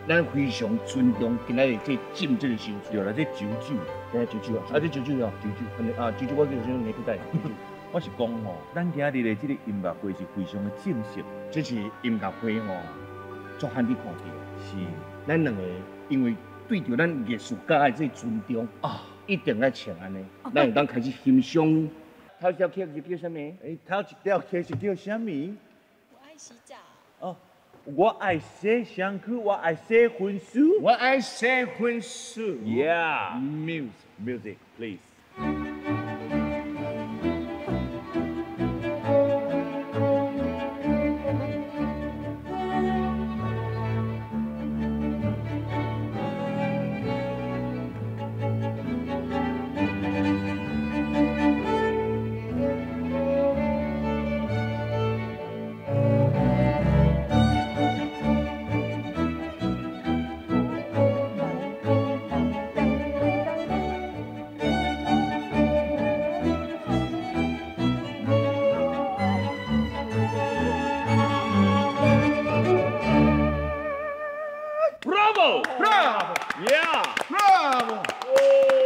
咱非常尊重今仔日這斟這个燒對啦，這酒酒，對，酒酒啊，啊這酒酒哦，酒酒，啊酒酒我叫啥物名字？我是講吼，咱今日的這個音樂會是非常的正式，這是音樂會吼，足罕你看著。是，咱兩個因為對著咱藝術家的這個尊重啊，一定愛穿按呢，咱會當開始欣賞。頭一條曲是叫啥物？欸，頭一條曲是叫啥物？我愛洗澡。哦，我愛洗身軀，我愛洗薰須。我愛洗薰須。 Yeah。 Music, music, please. Bravo! Bravo! Yeah! Bravo! 哦！